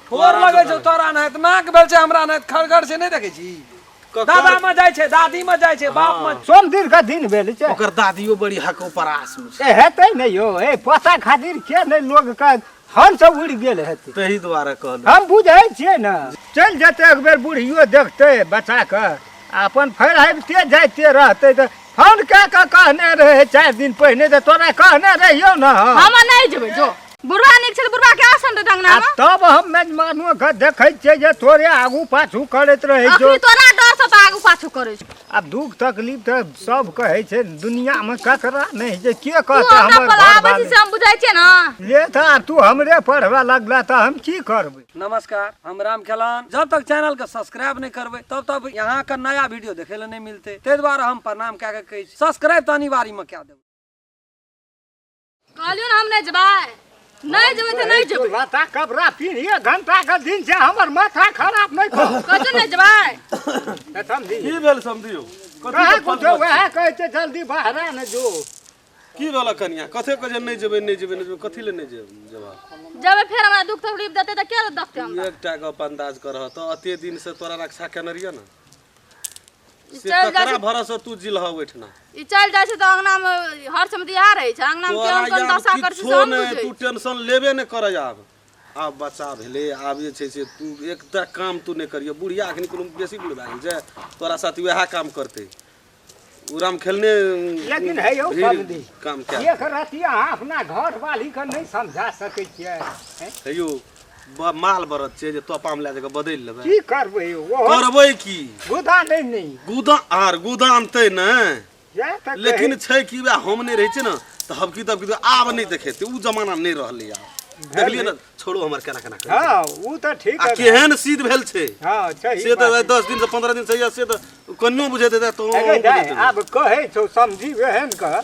ठोर लगै छौ तोरा नाहित नाक भेल छै हमरा नाहित खड़गड़ छै नहि देखै छी दादा में जाइ छै दादी में जाइ छै बाप में सोम दिन के दिन भेल छै ओकर दादियो बड़ी हक उपरास में छै ए हेतै नहि यौ ए पोसा खातिर के नहि लोग के हम सब उड़ि गेल हेतै ताहि दुआरे कहलहुँ हम बुझै छियै ने चलि जेतै एक बेर बुढ़ियो देखतै बच्चा के आ अपन फेर आबिते जाइते रहतै तऽ फोन कए कऽ कहने रहै 4 दिन पहिने तऽ तोरा कहने रहियौ ने हम। हम नहि जेबै जो बुढ़वा नीक छै तऽ बुढ़वा के आसन दे अंगना आ में तब हम मेजमानो के देखै छियै जे तोरे आगू पाछू करैत रहै छौ अखनी तोरा डर से तऽ आगू पाछू करै छै आब दुख तकलीफ तऽ सब कहै छै दुनियामे ककरा नहि छै के तू कहतै हमरा हमर पर आबै छी घरवाली से हम बुझै छियै ने ले तऽ आब तू हमरे पढ़बऽ लगला तऽ हम की करबै नमस्कार, हम राम खेलान। जब तक चैनल के सब्सक्राइब नहीं करबै तब तक यहाँ के नया वीडियो देखे ले नहीं मिलते, ताहि दुआरे हम प्रणाम कए के कहै छी सब्सक्राइब तऽ अनिवार्य में कए देबै। कहलियौ ने हम नहि जेबै, नहि जेबै तऽ नहि जेबै। लता कपड़ा पिन्हिए घंटा के दिन छै, हमर माथा खराब नहि कर। कहलियौ नहि जेबै। ए, समझी की भेल समझियो? कहाँ कुछो, वएह कहै छै जल्दी बहरा ने जो। की भेल कनिया? कथे कहे नहि जेबै, नहि जेबै, नहि जेबै, कथी ले नहि जेबै? जेबै फेर हमरा दुख तकलीफ देतै तऽ के देखतै हमरा? एकटा गप अंदाज करह तऽ, अते दिन से तोरा रक्षा केने रहियै ने ई से चलि जाइ ककरा छै भरोसे तू जिलह ओहिठिना? ई चलि जाइ छै तऽ अंगना मे हर समय इएह रहै छै, अंगना मे तोरा केहन कोन यार दशा करै छै से किछो हम नहि, बुझै तू टेंशन लेबे नहि कर। आब आब बच्चा भेलै, आब जे छै से तू एकटा काम तू नहि करिय। बुढ़िया अखन कोनो बेसी बूढ़ भए गेल छै? तोरा साथ वएह काम करतै ओ राम खेलने। लेकिन हे यौ भीड़ समधी, काम कए एक रति अहाँ अपना घर वाली के नहि समझा सकै छियै हैं? हे यौ, माल बरद छै जे तोपाम लए जाके बदलि लेबै? की करबै यौ, ओहो करबै की? गुदा नहि नहि गुदा आर गुदानतै ने। जै तऽ कहै- लेकिन छै कि वएह हम नहि रहै छै ने तऽ हबकी तबकी तऽ आब नहि देखेतै, ओ जमाना नहि रहलै आब। देखलियै ने छोड़ो हमर केना केना करै छै। हँ, ओ तऽ ठीक आ है। केहन सिद्ध भेल छै। हँ, सही से तऽ बात। 10 दिन से 15 दिन से या से तऽ कनियो बुझेतै तऽ तो अगे दाइ, आब कहै छौ समझी एहन कह हैं?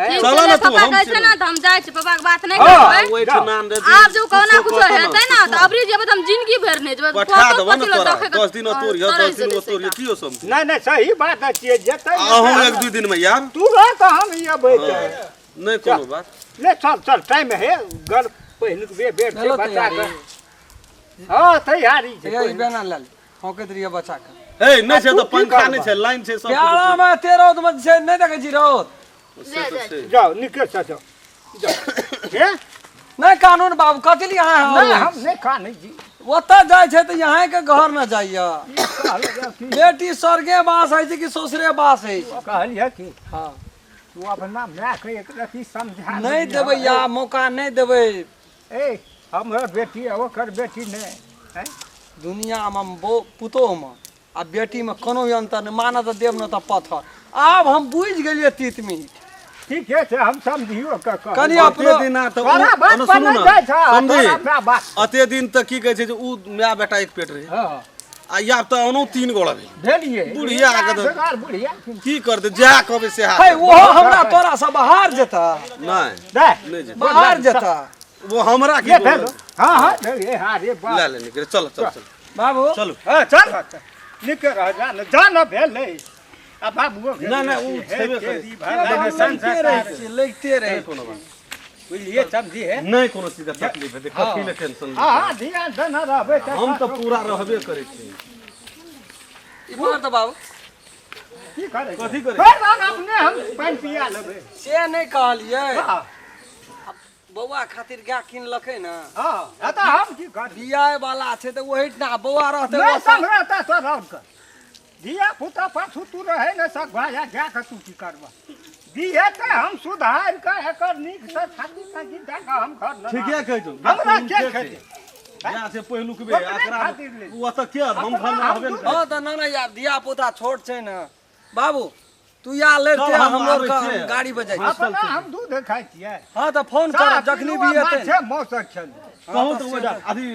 ठीक चलऽ छै ने तू, पापा हम कहै छै छियै। ने तऽ हम जाइ छी, पापा के बात नहि हँ। करबै। ओहिठिना आब जो कहुना कुछो हेतै ने तऽ अबरी जेबै तऽ हम जिंदगी भरि नहि जेबै। पठा कतौ देबो ने कथी लए तोरा। देखै के 10 दिन ओतोर यऽ, तरसि 10 दिन जेतै ओतोर यऽ। से। की हो समझी? नहि नहि, सही बात छियै, जेतै ने अहूँ तऽ एक दू दिन में आयब। तुरत हम अबै छै। नहि कोनो बात। ले चल चल, टाइम है गर पहिलुक बे बेर छै भेलो बच्चा के। तैयारी? हँ, तैयारी छै। हे, ई बेना लए ले, हौकैत रहिए बच्चा के। हे, नहि छै आ तू तऽ की पंखा नहि करबह? छै, लाइन छै, सब प्याला में एते रौद में छै, नहि देखै छी रौद? से तऽ छै। जाओ, निके से जाओ जाओ हे। नहि कानून बाबू, कथी लिए अहाँ नहि, हम नहि कानै छी। ओतऽ जाइ छै तऽ यहाँ के घर न जाइए। कहलियै की? बेटी स्वर्गे बास होइ छै कि ससुरे बास होइ छै? कहलियै की? हँ। तू अपना मायके एक रति समझा नहि दिहऽ। देबै या मौका नहि देबै। ए, हमर बेटी आ ओकर बेटी नहि हैं? दुनियामे पुतोहमे आ बेटीमे कोनो भी अन्तर नहि मानत तऽ देव, न तऽ पत्थर। आब हम बुझि गेलियै तीत मीठ। ठीके छै, हम समझियो के कहबै। कनि अते अपनो दिन आ तऽ तोरा बात ओना पर सुनू नहि ने, जाइ छह, समझी? तोरा माय बात। अते दिन तऽ की कहै छै जे उ माय बेटा एक पेट रहे आ आब तऽ अनो तीन गोड़ा भेल। भेलियै। बुढ़िया के तऽ- बेकार बुढ़िया। की करतै, जएह कहबै सएह हे करतै। ओहो हमरा तोरा से बाहर जेता? नहि। दे। नहि जेतै। बाहर जेता। वो हमरा की ये भेल, हँ हँ, ये हाँ रे बाप। ले ले निकले, चल चल चल। बाबू। चलू। हाँ, चल चल, निके रह, जा न जा न, भेलै आ बाबुओ के नहि, नहि, उ हे, छेबे करै। तेरी भलाई हम ने लगिते संसार। रहै छियै, लगिते रहै। कोनो बात बुझलियै समझी हे? नहि, कोनो चीज के तकलीफ हेतै, कथी ले टेंशन हँ हँ, ध्यान से न रहबै तऽ हम तऽ पूरा रहबे करै छी। ई मार तऽ बाबू। की करै? कथी करै? फेर हम अपने हम पानि पिया लेबै। से नहि कहलियै। हँ। बौआ खातिर गाय किनलकै ने। हँ हँ, तऽ हम की करबै? बियाह वाला छै तऽ ओहिठिना बौआ रहतै। नहि ओतऽ- संघरता तो रौद कर धिया पुता पाछू तू रहै ने सकबा या जा कऽ तू की करबा दिहे तऽ हम सुधारि कऽ एकर नीकसँ छाती ताती दऽ कऽ हम घर न ठीके कहै छौ। हमरा के खेतै? जा से पहिलुक बे ओकरे एकरा खातिर ले। ओ ओतऽ के हम घर मे रहबे ने करै। हँ तऽ नाना, यार धिया पुता छोट छै ने बाबू, तू या लड़ते। चल, हम हम आबै के छियै। गाड़ी पर जाइ छी। अपना हम दूध खाइ छियै। हँ तऽ फोन करब जखनी भी एतै। माछे मौस खेलू। कहू तऽ ओहि अथी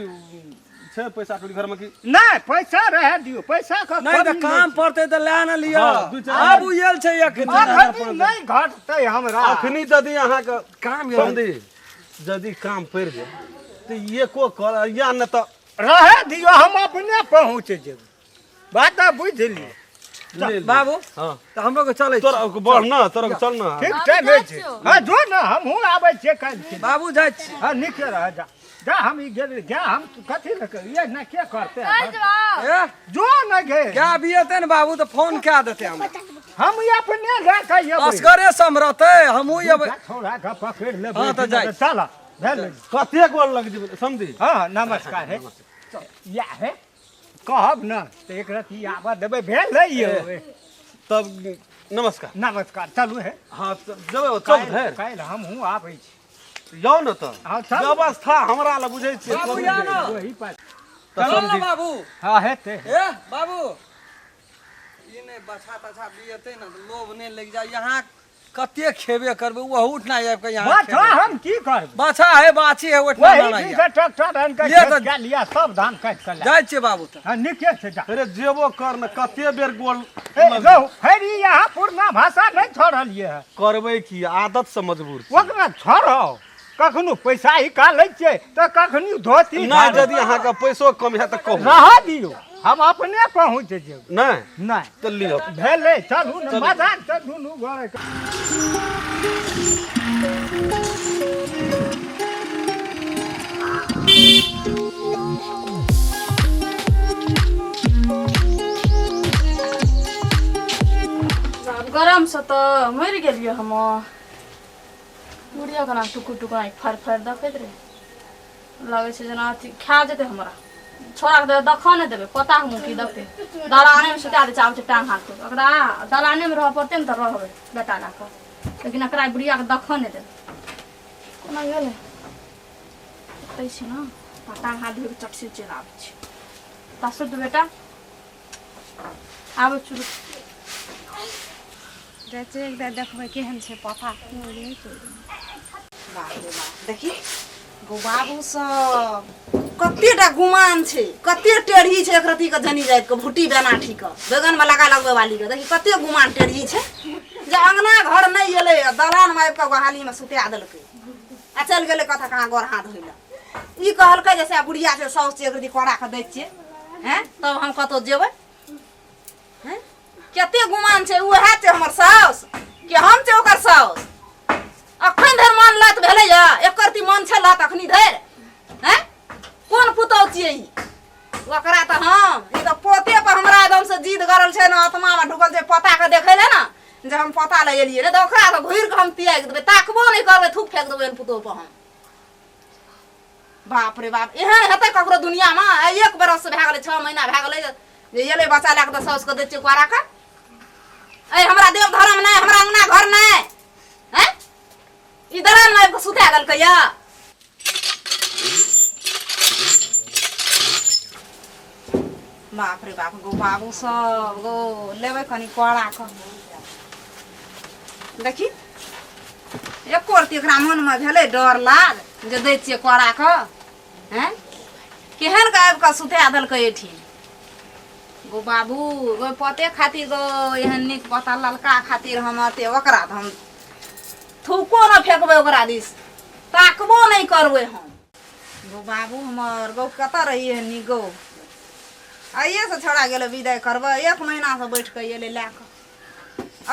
छै पैसा कौड़ी घरमे की? नहि, पैसा रहए दियौ, पैसा के नहि तऽ कमी काम छै। पड़तै तऽ लए ने लिअ। हँ, दू चारि आब एल छै एखन। अखनी नहि घटतै हमरा। अखनी यदि अहाँके काम समझी, यदि काम पड़ि जाय तऽ एको कर या नहि तऽ रहए दियौ, हम अपने पहुँच जेबै। बात बुझि लियौ, ले ले। बाबू हाँ तऽ हमरो के चलै तोरा बढ़ ना तोरा के चल ना ठीक बाबू टाइम जाइ छै छियौ। हाँ जो ना हमहूँ आबै छियै काल्हि बाबू जाइ छी हाँ नीके रह जा जा हम ई गेल जा हम कथी लऽ के ये ना के करते चलि जेबौ ए जो न गे क्या बियते ने बाबू तऽ फोन कए देतै हमरा हम ई अपने लए के अयबै असगरे समरतै हमहूँ अयबै छोड़ा के पकड़ि लेबै हाँ, तऽ जाइ। चल भेल कतेक गोर लग जेबै समझी हाँ नमस्कार है या है कहब न तऽ एक रत्ती आबऽ देबै भेल है यौ तब नमस्कार नमस्कार चलू है हाँ तऽ जेबै ओ चौक धरि काल्हि हमहूँ आबै छी जाउ ने तऽ हाँ, चल। व्यवस्था हमरा लए बुझै छियै बाबू करू या जे। ना। ओही पर तऽ चल ने समझी बाबू हाँ हेतै ए बाबू ई नहि बछा तछा बियेतै ने तऽ लोभ नहि लागि जाय यहाँ कते खेबे करबै ओहू ठना आबि कऽ यहाँ बाछा खेबै। हम की करबै बाछा है बाछी है ओहिठना वही ना दिन से ट्रैक्टर आनि कऽ ये खेत तऽ- कए लिअ सब धान काटि कऽ लए जाइ छियै बाबू तऽ हाँ नीके छै जा अरे जेबो कर ने कते बेर गोल ए रहु फेर ई यहाँ पुरना भाषा नहि छोड़लियै है करबै की आदत से मजबूर छी। ओकरा छोड़ो कखनो पैसा निकालै छियै तऽ कखनो धोती नहि यदि अहाँके पैसो कम हैत तऽ कहू रहऽ दियौ हम अपने पहुँच जेबै नहि नहि तऽ लिअ भेलै चलू ने मजाक तऽ दुनू गोरे बाप, गरमसँ तऽ मरि गेलियै हम बुढ़िया केना टुकुर टुकुर आँखि फाड़ि फाड़ि देखैत रहै लगै छै जेना अथी खा जेतै हमरा छोड़ाके देबै देखऽ नहि देबै पता हमहूँ की देखतै दलानेमे सुता दै छै आबै छै टांग हाथ तोड़ ओकरा दलानेमे रहऽ पड़तै ने तऽ रहबै बेटा लए कऽ लेकिन एकरा बुढ़ियाके देखऽ नहि देबै कोना गेलै सुतै छै ने तऽ टांग हाथ धोइ कऽ चटसी चलि आबै छै ता सुत बेटा आबै छी रुक। जाइ छियै एक बेर देखबै केहन छै पता बाप रे बाप देखी गो बाबू सब कतेटा गुमान छै कते टेढ़ी छै एक रत्ती के जनी जाइत के भुट्टी बेनाठी के बैगन में लगा लगबै वाली के देखी कते गुमान टेढ़ी छै जे अंगना घर नहि एलै आ दलान में आबि कऽ गोहाली में सुता देलकै आ चलि गेलै कतऽ कहाँ गोर हाथ धोइ लए ई कहलकै जे से बुढ़िया छै साउस छै एक रत्ती कोड़ा के दै छियै हैं तब हम कतौ जेबै हैं कते गुमान छै उएह छै हमर साउस कि हम छै ओकर साउस अखन धरि मन लत भेलै या एकर ती मन छै लत अखनी धरि हैं कोन पुतहु छियै ई ओकरा तऽ हम ई तऽ पोते पर हमरा एकदम से जिद करल छै ने आत्मा में ढुकल छै पोता के देखै ले ने जे हम पोता लए एलियै ने तऽ ओकरा तऽ घुरि कऽ हम त्यागि देबै ताकबो नहि करबै थूक फेंक देबै एहन पुतहु पर हम बाप रे बाप एहन हेतै ककरो दुनियामे आइ एक बरस भए गेलै छओ महीना भए गेलै जे एलै बच्चा लए कऽ तऽ साउसके दै छियै कोरा कऽ ऐ हमरा देव धर्म नहि हमरा अंगना घर नहि हैं ई दलान आबि कऽ सुता देलकै यऽ बाप रे बाप गो बाबू सब गो लेबै कनि कोड़ा कऽ देखी एको रत्ती एकरा मनमे भेलै डर लाग जे दै छियै कोड़ा कऽ हैं केहन के आबि कऽ सुता देलकै एहिठिन गो बाबू गो पते खातिर गो एहन नीक पता ललका खातिर हम अते ओकरा तऽ हम थूको न फेकबै ओकरा दिस ताकबो नहि करबै हम गो बाबू हमर गो कतऽ रही एहन नीक गो आइएसँ छोड़ा गेलै विदाइ करबै एक महीनासँ बैठ कऽ एलै लए कऽ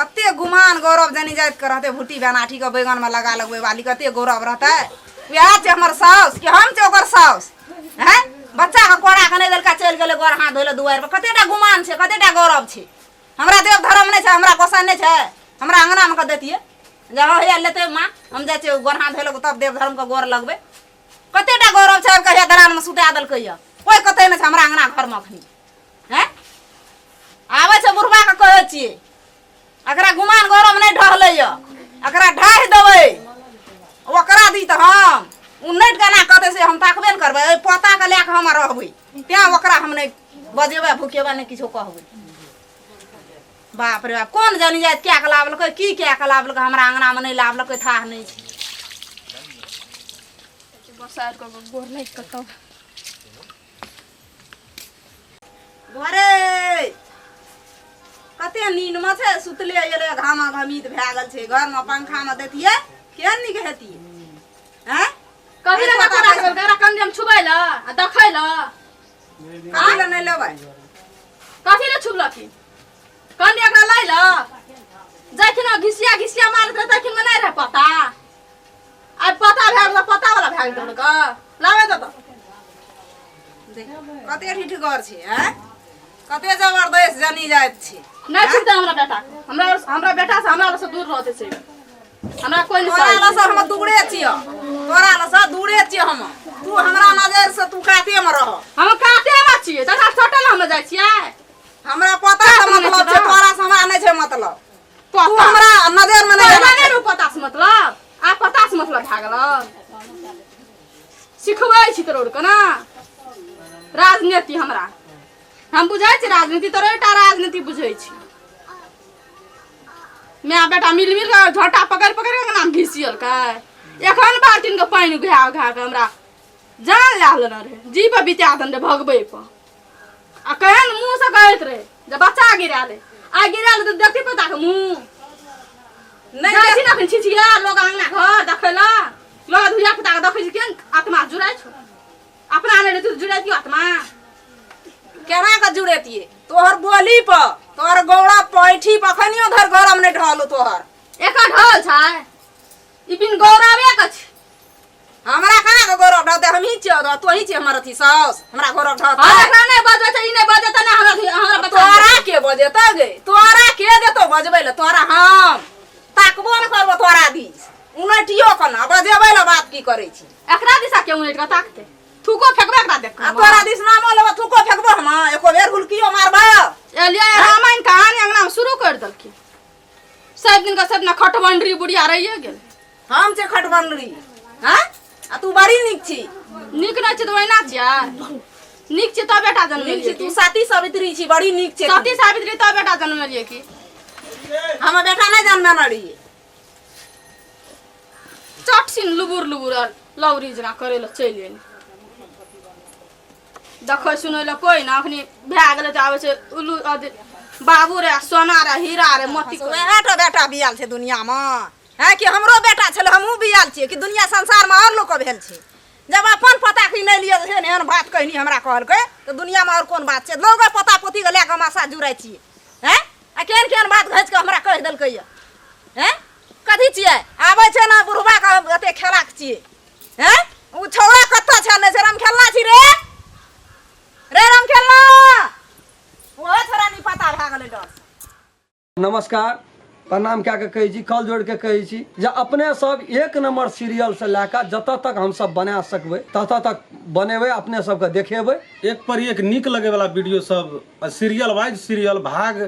अते गुमान गौरव जनी जाइत के रहते भुट्टी बेनाठी के बैगन में लगा लगबै वाली कते गौरव रहते वएह छै हमर साउस कि हम छै ओकर साउस हैं बच्चा के कोड़ा के नहि देलका चलि गेलै गोर हाथ धोइ लए दुआरि पर कतेटा गुमान छै कतेटा गौरव छै हमरा देव धर्म नहि छै हमरा गोसाइ नहि छै हमरा अंगना मे के दैतियै जे हँ हैया लेतै माँ हम जाइ छियै गोर हाथ धोइ लए तब देव धर्म के गोर लगबै कतेटा गौरव छै आबि कऽ हैया दलान मे सुता देलकै यऽ कोइ कतै नहि छै हमरा अंगना घरमे अखनी हैं आबै छै बुढ़बा के कहै छियै एकरा गुमान गौरव नहि ढहलै यऽ एकरा ढाहि देबै ओकरा दी तऽ हम उन्नैट केना कहतै से हम ताकबे ने करबै एहि पोताके लए कऽ हम रहबै तेँ ओकरा हम नहि बजेबै भुकेबै नहि किछो कहबै बाप रे बाप कोन जानी जाइत कए कऽ लाबलकै की कए कऽ लाबलकै हमरा अङ्गनामे नहि लाबलकै थाह नहि छै बसार कऽ गोर लागि कऽ तब घरे कते नींद में छै सुतले एलै घामा घमीत भए गेल छै घर में पंखा में दैतियै केहन नीक हेतियै हैं कभी ना कोरा के एकरा कंधे हम छुबै ल आ देखै ल कथी लए नहि लेबै कथी ले छुबलखिन कनी एकरा लै ल जखन घिसिया घिसिया मारैत रहे तखन में नहीं रहे पता आइ पता भए गेल पता वाला भए गेल के लावे दे तो देख कते ठिठगर छै हैं कते जबरदस्त जनी जाइत छै नहीं छूटते हमरा बेटा के। हमरा हमरा बेटा से हमरा से दूर रहते छै हमरा कोई नहीं तोरा सहै लसँ छै। हम दूरे छियौ तोरा लसँ दूरे छियौ हम तू हमरा नजर से तू काते में रह हम काते में छियै तकरा सटल हम जाइ छियै हमरा पता से कात में मतलब छै छै ना। तोरा से हमरा नहि छै मतलब तू पता हमरा नजर में नहि पहिले आना नहि रहू पता से मतलब आ पता से मतलब भए गेल सिखबै छी तोर के ना राजनीति हमरा हम बुझै छी राजनीति तोरे टा राजनीति बुझै छी माय बेटा मिल मिल के झोटा पकड़ पकड़ के नाम घिसियलकै एखन बाल्टीन के पानि घा घा के हमरा जान लए लेने रहे जी पर बिता देने रहे भगबै पर आ केहन मुँह से कहैत रहे जे बच्चा गिरा ले आ गिरा ले तऽ देखती पता के मुँह नहीं जाइ छी ने अखन छिछिया लोग अंगना घर देखै ला लोग धिया पुता के देखै छी केहन आत्मा जुड़ाइ छौ अपना नहि रहतै तऽ जुड़ाइ आत्मा केना के जुड़ेतियै तोहर बोली पर तोहर गौरव पैठी पर अखनियो धर गरम नहि ढहलो तोहर एकर ढल छै ई बिन गौरवे के छै हमरा केना के गौरव ढहतै हमही छियै तोही छियै हमर अथी साउस हमरा गौरव ढहतै हँ एकरा नहि बजबै छै ई नहि बजतै नहि हमरा हमरा बच्चा तोरा के बजेतौ गे तोरा के देतौ बजबै ले तोरा हम ताकबो ने करबो तोरा दिस उनटियो केना बजेबै ले बात की करै छी एकरा दिशा के उनटि कऽ ताकतै थूको फेकबै एकरा देख आ तोरा दिस नामो लेबो थूको फेकबो हम एको बेर हुलकियो मारबो एलियै रामायण कहानी अंगना में शुरू कर देलखिन सब दिन का सब ना खटबंडरी बुढ़िया रहिए गेल हम छै खटबंडरी हाँ आ तू बड़ी नीक छी नीक नहि छै तऽ ओहिना छियै नीक छै तब बेटा नीक छी जन्मेलियै तू साती सावित्री छी बड़ी नीक छै तू। सती सावित्री तब बेटा जन्मेलियै की हमर बेटा नहि जन्मेने रहियै चट सिन लुबुर लुबुर आर लौरी जेना करै लए चलि एली देखै सुनै लए कोइ ना अखनी भए गेलै तऽ आबै छै उल्लू अथी बाबू रे सोना रे हीरा रे मोती वएह टा बेटा बियाल छै दुनियामे है कि हमरो बेटा छलै हमहूँ बियाल छियै कि दुनिया संसारमे आओर लोकके भेल छै जब अपन पता की नहि लिअ एहन एहन बात कहनी हमरा कहलकै तऽ दुनियामे आओर कोन बात छै लोग पोता पोतीके लए कऽ मासा जुड़ै छियै हैं आ केहन केहन बात घसि कऽ हमरा कहि देलकै यऽ हैं कथी छियै आबै छै ने बुढ़बाके एते खेलाक छियै हैं ओ छौड़ा कतऽ छै नहि छै रामखेलना छी रे रे रामखेलना ओहो छोड़ा नहीं पता भए गेलै डर नमस्कार प्रणाम कए कऽ कहै छी कल जोड़ि कऽ कहै छी जे अपने सब एक नंबर सीरियलसँ लए कऽ जतऽ तक हमसब बना सकबै ततऽ तक बनेबै अपने सबके देखेबै एक पर एक नीक लगै वाला वीडियो सब सीरियल वाइज सीरियल भाग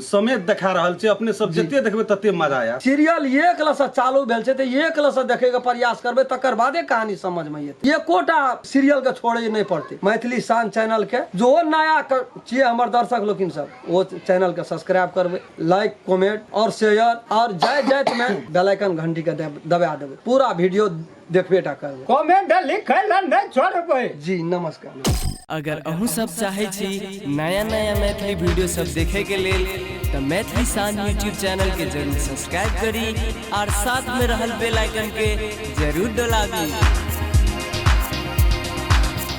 समेत देखा रहल छै अपने सब जते देखबै तते मजा आयत सीरियल एक लसँ चालू भेल छै तऽ एक लसँ देखैके प्रयास करबै तकर बादे कहानी समझमे एतै एकोटा सीरियलके छोड़ै नहि पड़तै मैथिली शान चैनलके जो नया छियै हमर दर्शक लोकिन सब ओ चैनलके सब्सक्राइब करबै लाइक कमेंट और शेयर और जाइत जाइत में बेल आइकन घंटी के दबा देबै पूरा वीडियो देखबे टा करबै कमेंट लिखै लए नहि छोड़बै जी नमस्कार अगर अहूँ सब चाहै छी नया नया मैथिली वीडियो सब देखे के लेल तऽ मैथिली शान यूट्यूब चैनल के जरूर सब्सक्राइब करी और साथ में रहल बेल आइकन के जरूर दबाबी।